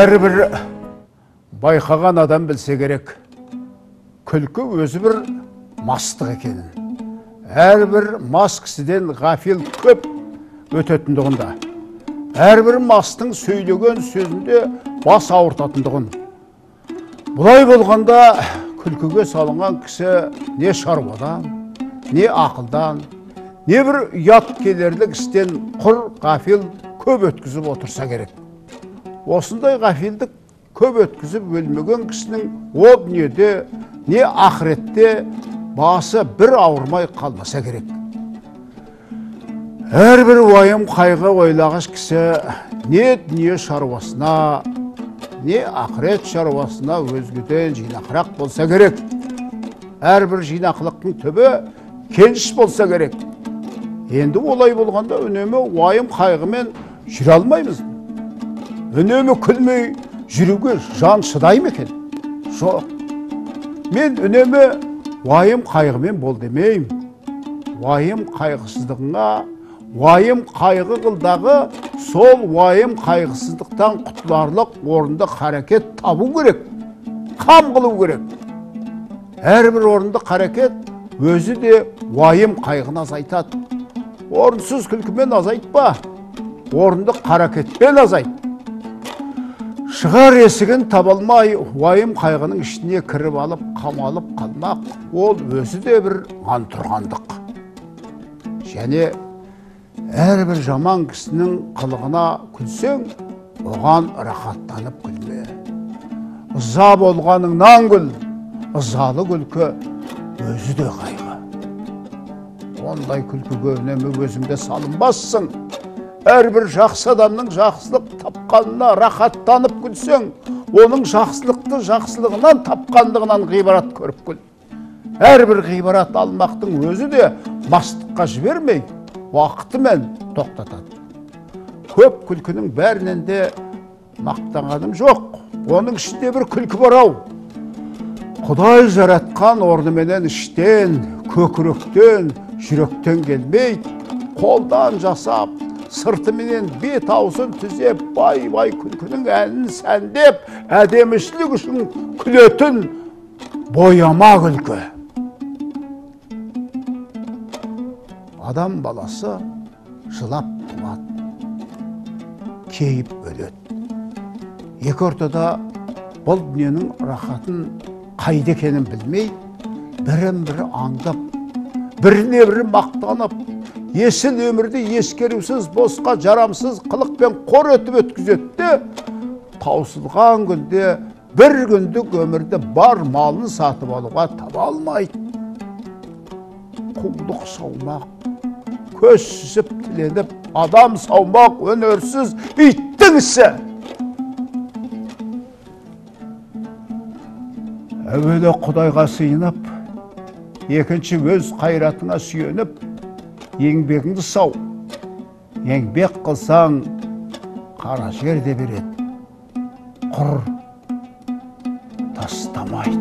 Әрбір байқаған адам білсе керек, күлкі өзі бір мастық екенін. Әрбір мас кісіден ғафил көп өтетіндіғында, әрбір мастың сөйлеген сөзінде бас ауыртатындығын. Бұлай болғанда күлкіге салынған кісі не шаруадан, не ақылдан, не бір ұят келерлік істен құр ғафил көп өткізіп отырса керек. Осындай ғафилдік көп өткізіп өлмеген кісінің о дүниеде, не ақыретте басы бір ауырмай қалмаса керек. Әрбір уайым қайғы ойлағыш кісі не дүние шаруасына, не ақырет шаруасына өзгеден жинақырақ болса керек. Әрбір жинақылықтың түбі кеніш болса керек. Енді олай болғанда үнемі уайым қайғымен жүре алмаймыз. Үнемі күлмей жүруге жан шыдай ма екен? Жоқ. Мен үнемі уайым қайғымен бол демеймін. Уайым қайғысыздығыңа, уайым қайғы қылдағы сол уайым қайғысыздықтан құтыларлық орынды қарекет табу керек, қам қылу керек. Әрбір орынды қарекет өзі де уайым қайғыны азайтады. Орынсыз күлкімен азайтпа, орынды қарекетпен азайт. Шығар есігін таба алмай, уайым қайғының ішіне кіріп алып, қамалып қалмақ, ол өзі де бір антұрғандық. Және әрбір жаман кісінің қылығына күлсең, оған рахаттанып күлме. Ыза болғаныңнан күл, ызалы күлкі өзі де қайғы. Ондай күлкіге үнемі өзіңде салынбассың. Әрбір жақсы адамның жақсылық тапқанына рахаттанып күлсең, оның жақсылықты жақсылығынан тапқандығынан ғибрат көріп күл. Әрбір ғибрат алмақтың өзі де мастыққа жібермей, уақытымен тоқтатады. Көп күлкінің бәрінен де мақтанғаным жоқ. Оның ішінде бір күлкі бар ау. Құдай жаратқан орныменен іштен, көкіректен, жүректен келмейді, қолдан жасап, сыртыменен бет аузын түзеп, бай-бай күлкінің әнін сәндеп, әдемішілік үшін күлетін бояма күлкі. Адам баласы жылап туады, кейіп өледі. Екі ортада бұл дүниенің рахатын қайда екенін білмей, бірін-бірі аңдап, біріне бірі мақтанып, есіл өмірді ескерусіз, босқа жарамсыз қылықпен қор етіп өткізеді де, таусылған күнде бір күндік өмірді бар малын сатып алуға таба алмайды. Қулық саумақ, көз сүзіп тіленіп, адам саумақ өнерсіз иттің ісі. Әуелі Құдайға сыйынып, екінші өз қайратыңа сүйеніп, еңбегіңді сау. Еңбек қылсаң, қара жер де береді, құр тастамайды.